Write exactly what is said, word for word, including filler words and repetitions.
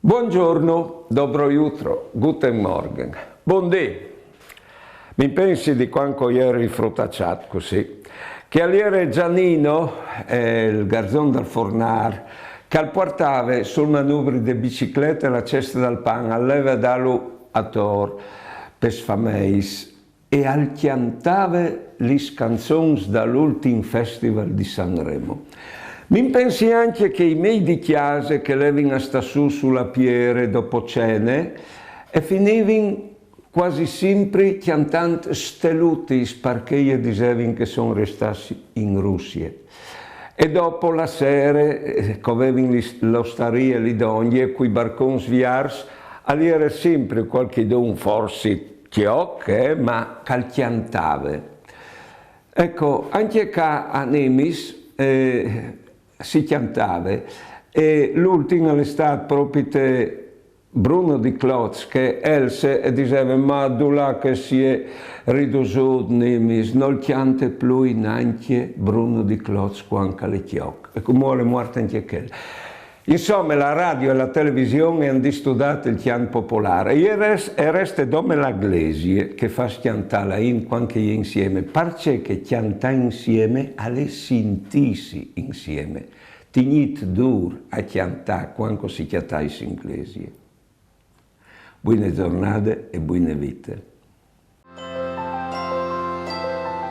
Buongiorno, dobro jutro, guten Morgen, bundì. Mi pensi di quand che o jeri frutaçât cussì, che al jere Gianino, eh, il garzon dal fornâr, che al puartave sul manubri de biciclete la ceste dal pan, al leve a dâlu ator pes fameis e al cjantave lis canzons dal ultin festival di Sanremo. Mi pensi ancje che i miei di cjase che levin a stâ sù su la piere dopo cene e finivin cuasi simpri cjantant Stelutis, parcè i disevin che a son restâts in Russie. E dopo la sere, eh, che o vevin lis-, la ostarie li dongje, cui barcons viarts, al jere simpri cualchidun, forsit cjoc, eh, ma che al cjantave. Eco, ancje ca a Nimis, eh, si cjantave. E l'ultin al è stât propite Bruno Di Cloz, che el se, e diseve: «Ma dulà che si è ridusût Nimis, nol cjante plui nancje Bruno Di Cloz cuant che al è cjoc.» E cumò al è muart ancje chel. Insome, la radio e la television a àn distudât il cjant popolâr e e res-, e reste dome la glesie che e fâs cjantâ la int cuant che e je insieme, parcè che cjantâ insieme al è sintîsi insieme. Tignît dûr a cjantâ cuant che o si cjatais in glesie. Buine zornade e buine vite.